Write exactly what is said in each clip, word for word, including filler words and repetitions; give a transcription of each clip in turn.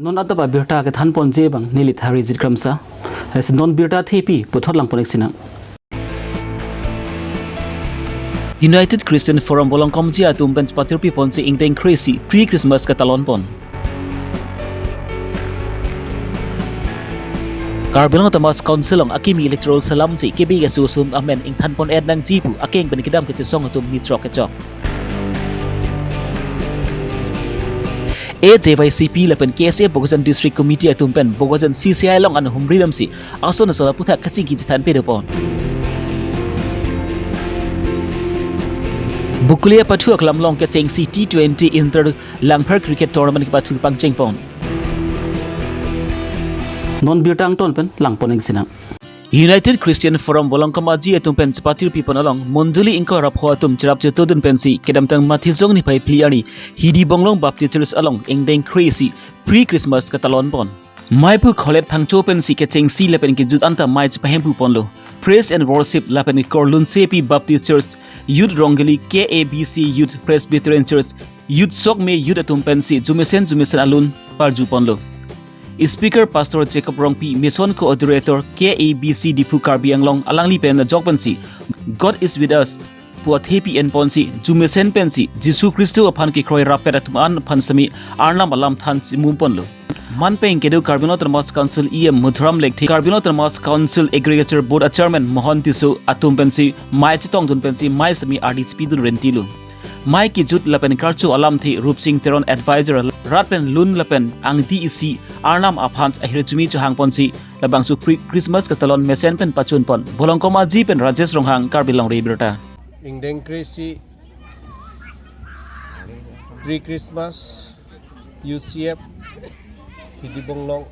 Non adap abirta kethanponji abang neli Tharijit Kramsa. Lasi non birta thepi puthot langpon-ik sinang. United Christian Forum Volongkom Aji atum pen chepatirpiponsi ingdeng kre-isi pre-Christmas katalonpon. Karbi Anglong Autonomous Council along akimi electoral cell alamsi kebi keso atum amen ingthanpon-et nangji pu akeng pen kedam kachesong atum ni throk kechok. A J Y C P lapen K S A Bokajan District Committee atum pen Bokajan C C I along anhumri damsi ason ason aputhak kachingki chethan pedopon. Bokolia pathu aklam along kechengsi T twenty Inter Langpher Cricket Tournament kepathu pangchengpon. Non birta angton pen langpon-ik sinang. United Christian Forum Volongkom Aji atum pen chepatirpipon along mondoli ingkoi ra pho atum cherap chetodun pensi kedamtang Mathijong niphai phli arni Hidi Bonglong Baptist Church along ingdeng kre-isi pre-Christmas katalonpon. Maiphu Kholet Phangcho pensi kechengsi lapen kejut anta mai chepahemphuponlo. Praise and Worship lapen Korlunsepi Baptist Church, Youth Rongkeli, K A B C Youth, Presbyterian Church, Youth Sokme Youth atum pensi jumesen jumesen alun parjuponlo. Speaker Pastor Jacob Rongpi, Mission Coordinator, K A B C Diphu Karbi Anglong, alangli pen ajok pensi God is with us pu athepi enponsi jumesen pensi Jisu Khristo aphan kekroi rappet atum an aphan semi Arnam alam than chimumponlo. Man pen kedo Karbi Anglong Autonomous Council E M Madhuram Lekthe, Karbi Anglong Autonomous Council Agriculture Board a Chairman Mohon Tisso atum pensi mai chetongdun pensi mai semi ardi chepidun rentilo. Mai kejut lapen karcho alamthe Rupsing Teron, Advisor, rat pen lun lapen angdi isi Arnam aphan ahirjume chohangponsi labangso pre-Christmas katalon mesen pen pachunpon. Volongkom Aji pen Rajesh Ronghang, Karbi Longri Abirta. Ingdeng kre-isi pre-Christmas U C F Hidi Bonglong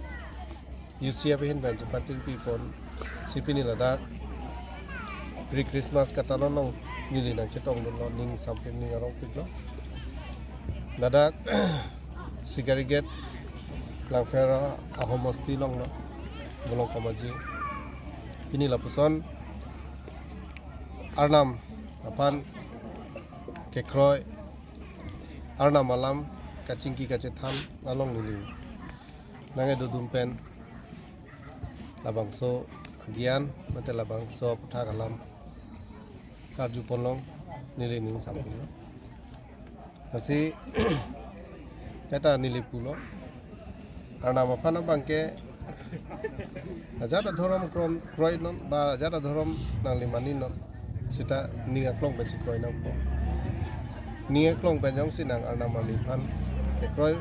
U C F ahin pen chepatirpiponsi pini ladak pre-Christmas katalon along neli nangchetongdunlo, ning samprim ning arongpiklo. Ladak Sikari Gate Langpher ahomosti alonglo, Volongkom Aji. Pini lapuson Arnam aphan kekroi, Arnam alam kachingki kachethan along neli nangkedodun pen labangso agyan mate labangso aputhak alam karjupon along neli ning sampiklo. Lasi kaita neli pulo, Arnam aphan abangke ajat adhorom kron kroinon ba ajat adhorom nangli maninon, seta ning aklong pensi kroinangpo. Ning aklong pen jongsi nang Arnam arliphan kekroi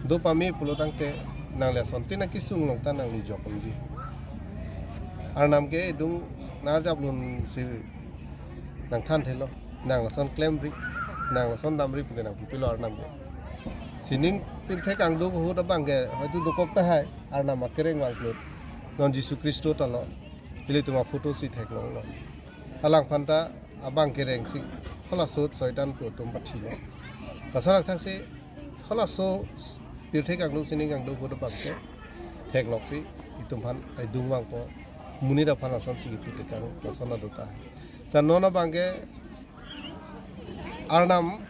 do pame pulo tangte nangli asontin akesung along ta nangli jokponji. Arnam ke idung nang arjap lunsi nangthanthelo, nang lason klemri, nang lason damri puke nangpipilo Arnam ke. Sining pirthe kangduk ahut abangke hoitu dokok tahai, Arnam akereng vangplut. Non Jisu Khristo talo, ilitum aphoto si theklonglo. Alangphan ta abang kerengsi halaso Soitan pu atum pathilo. Lason athaksi halaso pirthe kangduk sining kangduk ahut abangke thekloksi itum aphan idung vangpo, monit aphan lasonsi kipu tekang, lason adota. Sa non abangke Arnam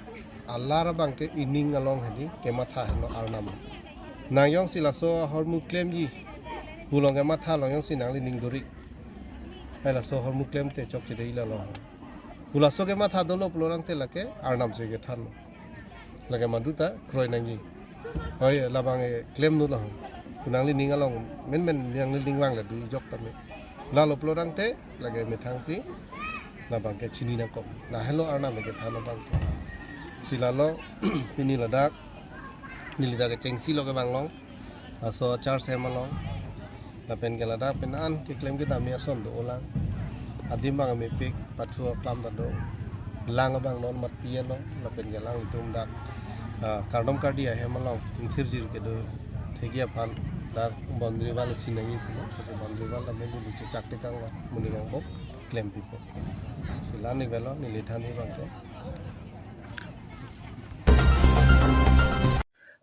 alar abangke ining along hedi kematha henlo Arnam. Nang jongsi laso ahormu klemji pu along kematha along jongsi nangli ning dori, hai laso ahormu klemte chokche dei lalo. Pu laso kematha dolo pulo tangte lake Arnam si kethanlo. Lake madu ta kroi nangji. Hoi, labang e klemnutlo. Pu nangli ning along menmen nangli ning vanglo dui jok tame. Lalo pulo tangte lake methangsi labangke chini nangkok. Lahelo Arnam kethan abangke. Si lalo pini ladak neli dak kechengsi lo kevang along, laso church hem along, lapen ke ladak penan keklem kedam ason do-olang. Adim abang mepik, pathu aklam ta do. Lang abang non matpi along, lapen ke alanglitum dak, ah, kardom kardi ahem along ingthirjir kedo thekji aphan dak boundary wall isi nangji pulo, laso boundary wall ta menu chechak tekanglo, moning angbong klempipo. Si la-an ni avelo, neli than abangke.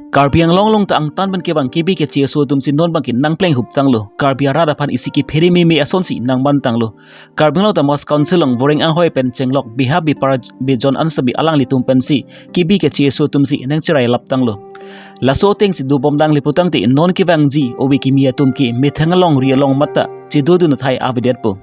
Karbi Anglong along ta angtan pen kevang kebi keche aso atumsi non abangke nangpleng huptanglo. Karbi arat aphan isi kephere meme asonsi nangmantanglo. Karbi Anglong Autonomous Council along voreng anghoi pen chenglok bihap bipar bejon ansami alanglitum pensi kebi keche aso atumsi nangcherai laptanglo. Laso atengsi dobom dangle putangte non kevangji ove kimi atum ke methang alongri along mata chedodun athai avedetpo.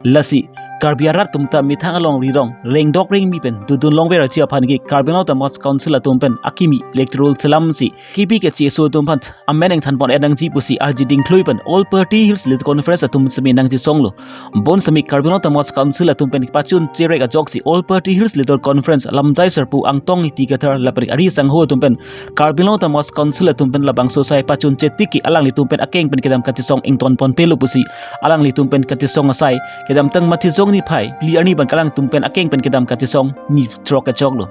Lasi Karbi arat atum ta methang alongri rong rengdok rengmi pen dodun longver achi aphan ke Karbi Anglong Autonomous Council atum pen akimi electoral selam si K B keche aso atum aphan amen ingthan pon-et nangji pusi arji dingklui pen All Party Hills Leaders Conference atum semi nangchisonglo. Bonsemi Karbi Anglong Autonomous Council atum pen pachun cherek ajoksi All Party Hills Leaders Conference Lamjai Sarpo Angtong Ingti Kathar lapen ari sangho atum pen Karbi Anglong Autonomous Council atum pen labangso asai pachun chetik ke alanglitum pen akeng pen kedam kachisong ington ponpelo pusi alanglitum pen kachisong asai kedamtang Matijong niphai phli arni abang ke alangtum pen akeng pen kedam kachisong ni throk kechoklo.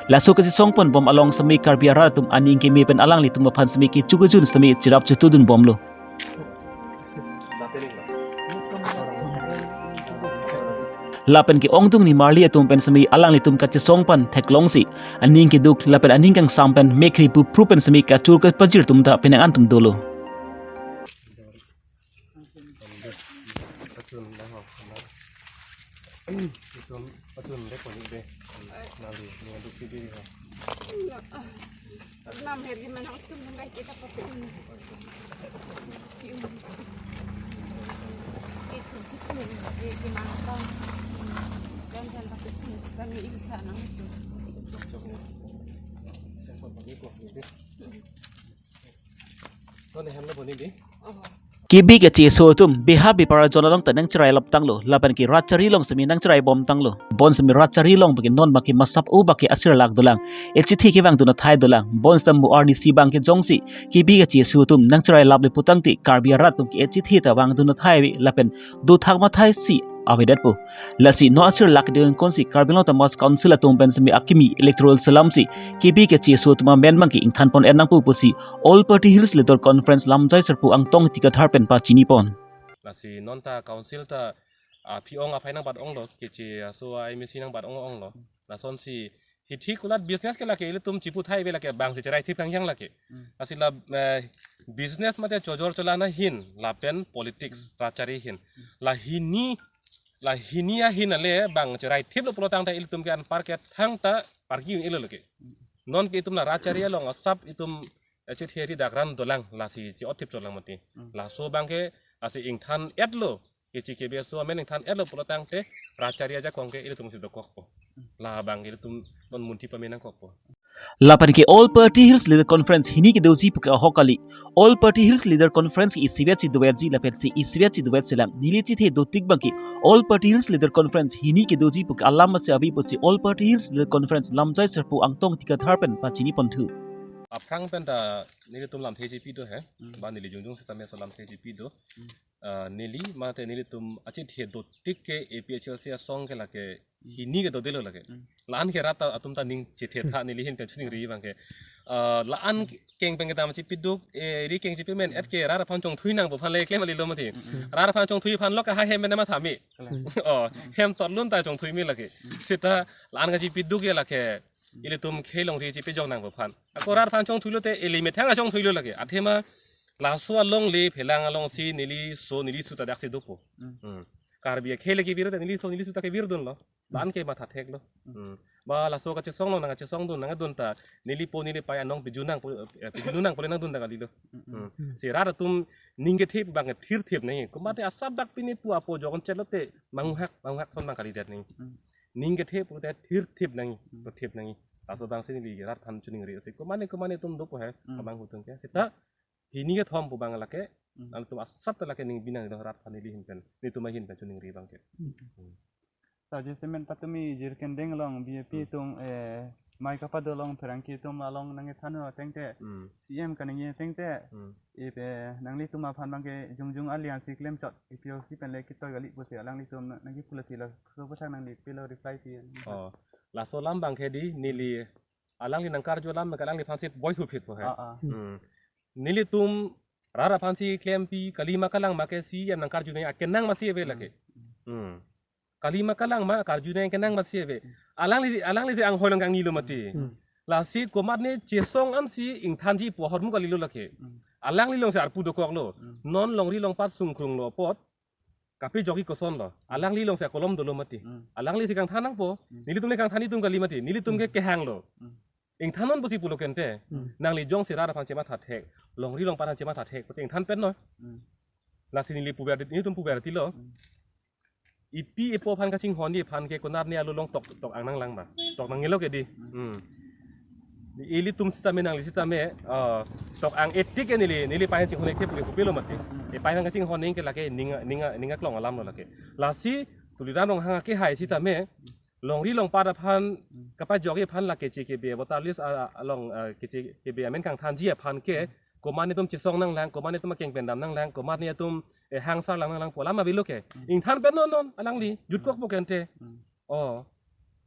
Laso kachisong ponbom along semi Karbi arat atum aning keme pen alanglitum aphan semi kecho kejun semi cherap chetudun bomlo. Lapen ke-ongdung nimarli atum pen semi alanglitum kachisong pen theklongsi aning keduk lapen aning kangsam pen mekhri pupru pen semi kachur kepajir atum ta penang an atum dolo. K B keche aso atum beha bepara jon along ta nangcherai lap tanglo, lapen ke rat chari along semi nangcherai bom tanglo. Bonsemi rat chari along bangke non bangke masap o bangke asirlak dolang, echethe kevangdun athai dolang. Bonsita mo arnisi bangke jongsi K B keche aso atum nangcherai laple putangte Karbi arat atum ke echethe ta vangdun athai ave lapen dothak mathaisi avedetpo. Lasi non asirlak dengkonsi Karbi Anglong Autonomous Council atum pen semi akimi electoral selam si K B keche aso atum amen bangke ingthan pon-et nangpo pusi All Party Hills Leaders Conference Lamjai Sarpo Angtong Ingti Kathar pen pachini pon. Lasi non ta council ta aphi-ong aphai nangbat-onglo, keche aso a-M A C nangbat-ong-onglo. Lasonsi hithi kulat business ke lake ilitum chipu athai ave lake bangsi cherai thip kang yang lake. Hmm. Lasi la, eh, business mate chojor cholang ahin lapen politics rat chari ahin. La hini, la hini ahin ale bang cherai thiplo pulotangte ilitum ke anpar ke thangta parki un-elo lake. Non ke itum la rat chari along asap itum, eh, chethe ri dak ran dolang lasi chi-ot thip cholang mati. Hmm. Laso bangke lasi ingthan-etlo. Keche K B aso amen ingthan-etlo pulotangte rat chari ajakong ke ilitum si dokokpo. Labang ilitum non munthi pame nangkokpo. Lapen ke All Party Hills Leaders Conference hini kedoji puke ahok kali. All Party Hills Leaders Conference ke isivet si doverji lapen si isivet si dover selang. Neli chethe dotik bangke All Party Hills Leaders Conference hini kedoji puke alam asi ave pusi All Party Hills Leaders Conference Lamjai Sarpo Angtong Ingti Kathar pen pachini ponthu. Aphrang pen ta nelitum lamthe chipi do he. Hmm. Ba neli jongjong sitame laso lamthe chipi do. Hmm. Ah, neli mate nelitum achethe dotik ke A P H L C asong ke lake hini kedodelo lake. Hmm. La-an ke rat atum ta ning chethe tha neli ahin pen choningri bangke. Ah, la-an keng pen kedam chipiduk, eh, ri keng chipi men-et ke rat aphan chongthui nangpo aphan le klem kalilo mati. Hmm. Rat aphan chongthui aphan lo ke ha hem pen matha me. Kalang. Oh, hem totlun ta chongthui me lake. Hmm. Seta la-an kachipiduk ke lake ilitum khei longri chipejok nangpo aphan. Ako rat aphan chongthuilo te ili methang achongthuilo lake. Athema laso alongle phelang alongsi neliso nelisu ta daksi dopo. Hmm. Hmm. Karbi akhei le kevir te neliso nelisu ta kevirdunlo. La-an ke matha theklo. Hmm. Hmm. Ba laso kachesong along nangkachesongdun nangdun ta nelipo nelipei anong pejun nangpo, eh, pejun nangpo le nangdun ta kalilo. Hmm. Hmm. Si rat atum ning kethe bang thirthip nangji. Komat asap dak pini pu apo jokon chetlo te manghak manghak ason bang kalidet nangji. Hmm. Ning kethe pulote thirthip nangji, Hmm. thirthip nangji. Laso bangsi neli rat aphan choningri si. Komat komat atum dopo he, Hmm. abang hutung ke. Seta hini kethom pu bang lake, Hmm. nangtum asap ta lake ning binang do rat aphan neli ahin pen, nelitum ahin pen choningri bangke. Hmm. Hmm. Sa jasemet patumi jirkendeng along B J P Hmm. atum, eh, mai kapado along pherangke atum along nangkethanlo ateng te, Hmm. C M kaningje ateng te, Hmm. ipe nanglitum aphan bangke jongjong alian si klemchot, A P H L C pen le kitoi kali pusi alanglitum nangkipulo tilo, so pathak nangli pilo reply si. Oh, laso alam bangke di, neli alangli nangkarju alam ke alangliphan si boi thupit po he. Ah, ah. Hmm. Nelitum rat aphan si klempi kalima kalangma ke C M nangkarju nangji akenang masi ave lake. Hmm. Hmm. Kalima kalangma karju nangji akenang masi ave. Alangli, alangli si anghoi along kangnilo mati. Hmm. Lasi komatne chesong ansi ingthanji pu ahormu kalilo lake. Hmm. Alangli alongsi arpu dokoklo. Hmm. Non longri longpat sungkrunglo apot kapejokji kosonlo. Alangli alongsi akolom dolo mati. Hmm. Alangli si kangthan nangpo. Hmm. Nelitum le kangthan itum kali mati. Nelitum ke Hmm. kehanglo. Hmm. Ingthan non pusi pulo kente. Hmm. Nangli jongsi rat aphan chematha thek, longri longpat aphan chematha thek, pute ingthan pen non. Hmm. Lasi neli puber, nelitum puber tilo. Hmm. Ipi ipo aphan kachinghon di aphan ke konat ne alo long tok, tok ang nanglang ba. Tok nangnelo ke di. Hmm. Hmm. Di ilitum sitame nangli sitame, eh, tok ang etik ke neli, neli pahen chinghon ke puke pupilo mati. Hmm. E pahen kachinghon ning ke lake ninga, ninga, ninga klong alam lo lake. Lasi Tuliram Ronghang akehai sitame, longri longpat aphan kapajok aphan lake K K B voter list a-, along, eh, K K B amen kangthanji aphan ke, komat netum chesong nanglang, komat netum akeng pen dam nanglang, komat netum, eh, hangsar lang nanglang pu alam avelo ke. Hmm. Ingthan pen non non alangli, jutkokpo kente. Hmm. Oh.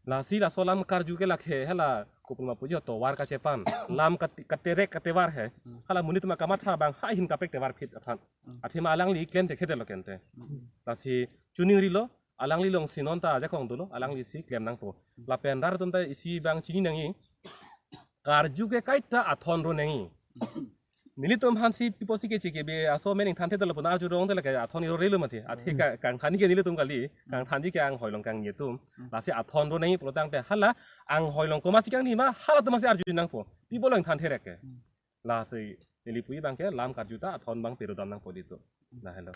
Lasi laso alam karju ke lake hala kopulma puji tovar kachepan. Lam kat-, katerek katevar he. Hmm. Hala monit atum akamatha abang ha ahin kaprek tevar phit aphan. Hmm. Athema alangli klem thekthedetlo kente. Hmm. Lasi choningrilo, alangli alongsi non ta ajakong dolo, alanglisi klem nangpo. Lapen rat atum ta isi abang chini nangji, karju ke kaita athon ro nangji. Nelitum aphansi piposi ke K K B aso amen ingthanthedetlo puna arjurong te lake athon iro relo mati. Athe ka-, kangthan ke nelitum kali, kangthanji ke anghoi along kangni atum. Lasi athon ro nangji pulotangte hala anghoi along komatsi kangni ma, halatum si arju nangpo. Pi pulo ingthantherek ke. Lasi neli pu abang ke lam karju ta athon abang pero dam nangpo di tu. Lahelo.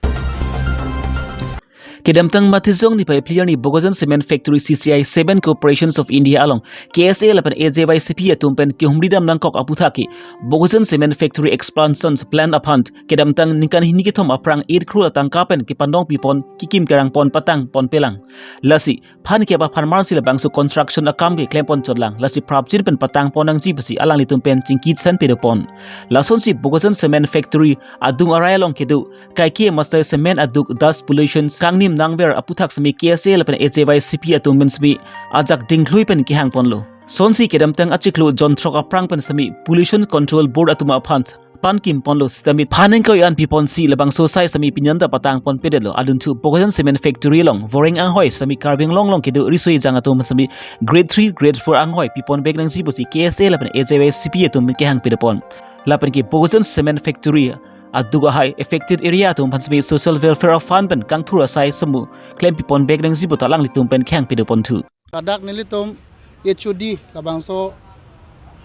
Kedamtang Matijong niphai phli arni Bokajan Cement Factory C C I Cement Corporations of India along K S A lapen A J Y C P atum pen kehumri dam nangkok aputhak ke Bokajan Cement Factory expansion plan aphan kedamtang ningkan hini kethom aphrang eight crore atangka pen kepandong pipon, kekim kerang pon, patang ponpelang. Lasi phan kep aphan marsi labangso construction akam ke klem pon chotlang, lasi prapjin pen patang pon nangji pusi alanglitum pen chingki chethan pedopon. Lasonsi Bokajan Cement Factory adung arai along kedo kaike master cement aduk dust pollution kangnim nangver aputhak semi K S A lapen A J Y C P atum pen semi ajak dingthlui pen kehang ponlo. Sonsi kedamtang achiklo jon throk aphrang pen semi Pollution Control Board atum aphan pan kim ponlo sitame phan ingkoi an piponsi labangso asai semi pini an ta patang pon pedetlo. Adunthu Bokajan Cement Factory along voreng anghoi semi Karbi Anglong along kedo riso ejang atum semi grade three, grade four anghoi pipon vek nangji pusi K S A lapen A J Y C P atum kehang pedopon. Lapen ke Bokajan Cement Factory aduk ahai affected area atum aphan semi social welfare fund pen kangthur asai semu klem pipon vek nangji pu ta alanglitum pen kehang pedoponthu. Ladak nelitum H O D labangso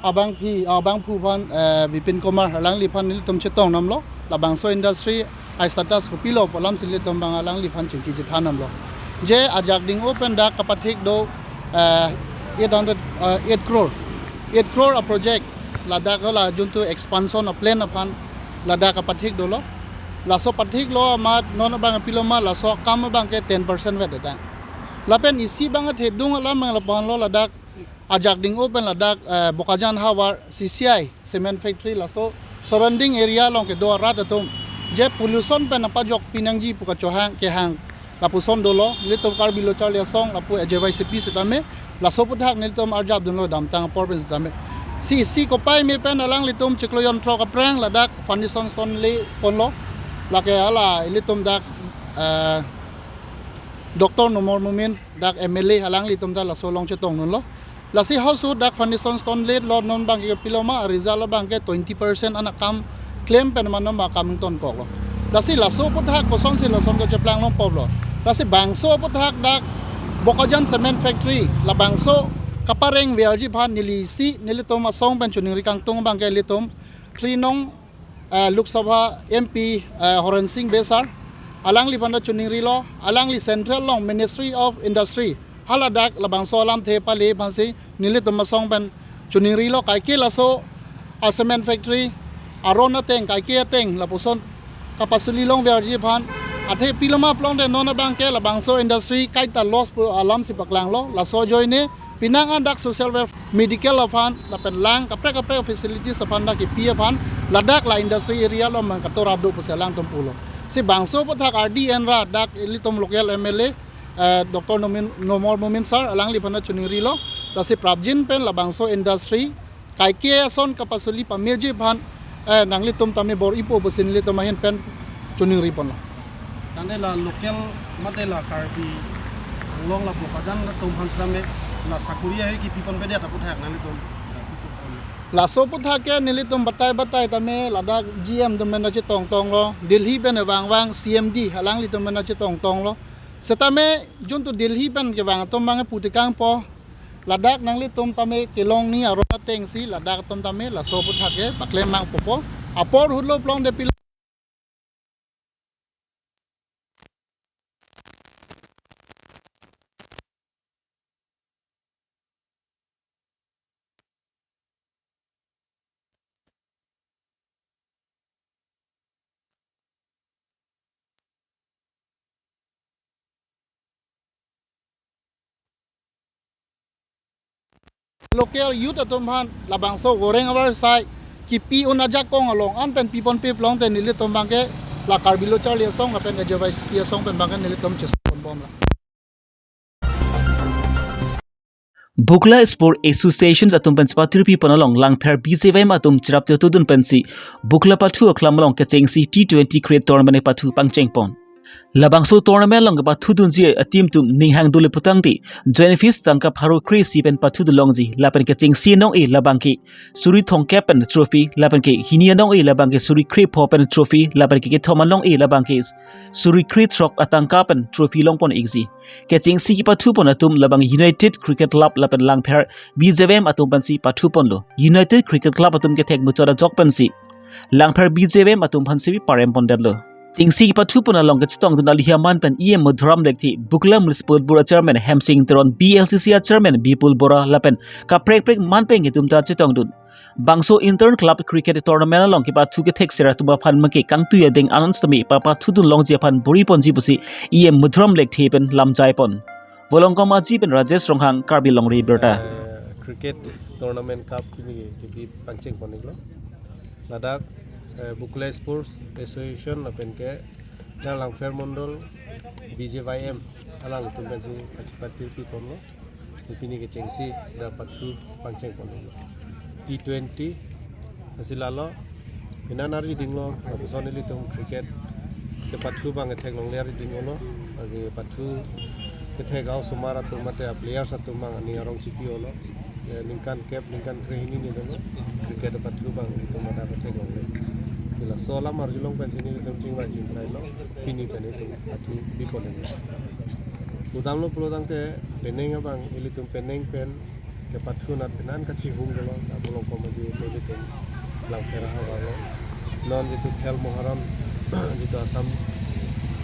abangpi, abangphu aphan, eh, Bipin Kumar alangliphan nelitum chetong namlo. Labangso industry a-status kopilo pu alamsi nelitum abang alangliphan chingki chethan namlo. Je ajak ding-o pen dak kapathik do, eh, eight hundred, eh, eight crore. Eight crore a-project ladak la juntu expansion a-plan aphan ladak kapathik dolo. Laso pathiklo amat non abang pilo ma laso akam abang ke ten percent vet detang. Lapen isi abang athedung alam abang lapuan lo ladak ajak ding-o pen ladak, eh, Bokajan havar C C I cement factory laso surrounding area along kedo arat atum je pollution pen apajok pinangji pu kachohang kehang lapuson dolo, nelitum Karbi Lo Charli Asong lapu A J Y C P sitame, laso aputhak nelitum arjap dunlo damtang apor pen sitame. Si isi kopai me pen alanglitum chiklo jon throk aphrang ladak foundation stone le ponlo. Lake hala ilitum dak, eh, Doctor Numal Momin dak M L A alanglitum ta laso along chetong dunlo. Lasi halaso dak foundation stone le lo non abang ke pilo ma result abang ke twenty percent an akam klem pen ma non ma akam ingtonkoklo. Lasi laso aputhak kosonsi lason kacheplang longpoplo. Lasi bangso aputhak dak Bokajan Cement Factory labangso kapareng verji aphan neli si nelitum asong pen choningri kangtung abang ke ilitum three nong, eh, Lok Sabha M P, eh, Horen Sing Bey sir, alangliphan ta choningrilo, alangli Central along Ministry of Industry, haladak labangso alamthe pale aphansi nelitum asong pen choningrilo, kaike laso a-cement factory aron ateng, kaike ateng lapuson kapasuli longverji aphan, athe pilo ma pulote non abang ke labangso industry kaita loss pu alamsi paklanglo, laso ajoine penang an dak social welfare, medical aphan, lapen lang kaprek kaprek facilities aphan dak kipi aphan, ladak la industry area along mang katora do pusi alangtum pulo. Si bangso aputhak ardi enra dak ilitum local M L A, eh, Doctor Nomin, Numal Momin sir, alangliphan ta choningrilo, lasi prapjin pen labangso industry kaike ason kapasuli pameji aphan, eh, nanglitum tame bor-ipo pusi nelitum ahin pen choningri ponlo. Tangte la local mate la Karbi Anglong la Bokajan atum aphan sitame la sakori ahe kipi ponpedet aputhak nanglitum. Laso aputhak ke nelitum batai batai tame ladak G M atum pen ta chetongtonglo, Delhi pen vangvang C M D alanglitum pen ta chetongtonglo. Setame juntu Delhi pen kevang atum abang putikangpo. Ladak nanglitum tame kelongni aron atengsi ladak atum tame laso aphuthak ke paklem mang pupo. Apor hutlo pulote pilo. Local youth atum aphan labangso goreng abar sai kipi un ajakong along an pen pipon pe pulote nelitum abangke la Karbi Lo Charli Asong lapen K J Y C P Asong pen abangke nelitum chesonbomlo. Bukla Sport Association atum pen chepatirpi pon along Langpher B J Y M atum cherap chetudun pensi Bukla pathu aklam along kechengsi T twenty cricket tournament pathu pangcheng pon. Labangso tournament along kepathudunji a-team atum ning hang dole putangte joint fees tangka pharo kre-isi pen pathudun longji lapen kechengsi anong-e labangke suri thomkep pen trophy lapen ke hini anong-e labangke suri krepho pen trophy lapen ke kethom anong-e labangke suri krethrok atangka pen trophy longpon ikji. Kechengsi kepathu pon atum labang United Cricket Club lapen Langpher B J Y M atum pensi pathu ponlo. United Cricket Club atum kethek muchot ajok pensi Langpher B J Y M atum aphansi parem pondetlo. Chengsi kepathu pon along kechetongdun alihi aman pen E M Madhuram Lekthe, Bukla Municipal Board a-chairman Hemsing Teron, B L C C a-chairman Bipul Bora lapen kaprek prek man pen atum ta chetongdun. Bangso inter club cricket tournament along kepathu kethek sera atum aphan mangke kangtui adeng anons tame papathudun longji aphan buri ponji pusi E M Madhuram Lekthe pen lamjai pon. Volongkom Aji pen Rajesh Ronghang, Karbi Longri Abirta. Eh, cricket tournament cup pini kebi pangcheng pon iklo. Ladak, eh, Bukla Sports Association lapen ke dak Langpher Mondol B J Y M alangtum pensi kachepatirpi ponlo. Pini kechengsi dak pathu pangcheng ponlo. T twenty, lasi lalo, pini an ari dinglo, lapuson ilitum cricket kepathu abang kethek longle ari dinglo, lasi pathu kethek a-osomar atum mate a-players atum abang aning arong chipi-olo. Ya, ningkan kep, ningkan krehini ni dolo, cricket pathu abang itum mada kethek longle. Laso alam arjulong pensi nelitum chingvai chingsailo, pini pen itum pathu bi ponlo. Pudamlo pulotangte penang abang, ilitum penang pen kepathu anat pini an kachihung dolo, dak Volongkom Aji ilitum Langpher ahavar lo. Non jitu Khel Moharan, jitu Assam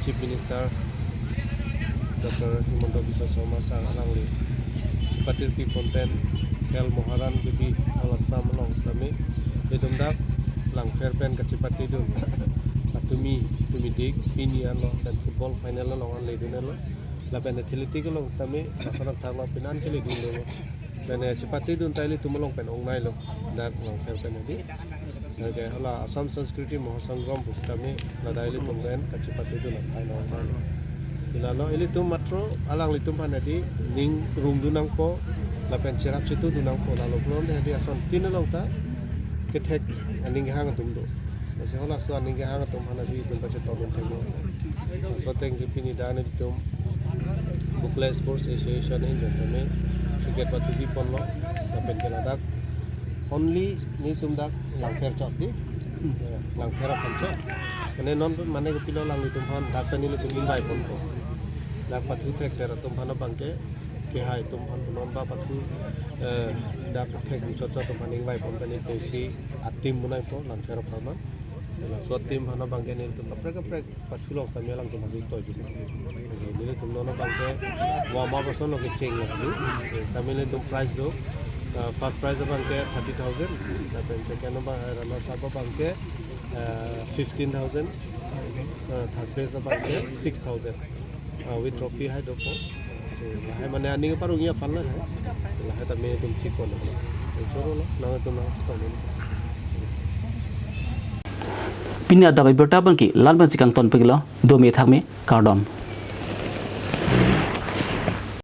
Chief Minister Doctor Himanta Biswa Sarma sir alangli chepatirpi pon pen Khel Moharan kebi hala Assam along sitame itum dak Langpher pen kachepatedun. Patumi, tumi dik, pini anlo, pen football final along an ledunlo. Lapen athletic along sitame, laso nangthaklo pini an keledunlo. Lapen, eh, chepatedun ta ilitum along pen ongnailo, dak Langpher pen adi. Lake hala Assam Sanskriti Mahasangram pu sitame, ladak ilitum pen kachepatedun aphai ongnailo. Lalo ilitum matro alanglitum aphan adi ning rungdun nangpo, lapen cherap chetudun nangpo, lalo pulote adi asontin along ta kethek aning kehang atum do. Lasi halaso aning kehang atum aphan adi itum pachetongdun theklo. Laso atengsi pini dak nelitum Bukla Sports Association in sitame cricket pathu bi ponlo, lapen ke ladak only nelitum dak Langpher chot di, eh, Langpher aphan chot. Mane non mane kopilo alanglitum aphan dak pen nelitum invite ponpo. Dak pathu thek sera atum aphan abangke, kehai atum aphan punon ba pathu, eh, dak thek chot chot atum aphan invite pon pen ilitum si a-team bunaipo Langpher apharman. Laso a-team aphan abangke nelitum kaprek kaprek pathu along sitame alangtum aji toibi. Nelitum non abangke warm up asonlo kecheng lo di. Sitame nelitum prize do. Uh, first prize abangke thirty thousand. Lapen second abang, eh, runners up abangke, uh, fifteen thousand. Uh, third place abangke six thousand. Uh, with trophy hai dopo. So, lahai mane aning parong ya fun lahai. So, lahai tame itum si pon. Choro lo, nangtum nangchikon. Pini adap abirta abangke la-an pensi kangton peglo, dome thakme, kardom.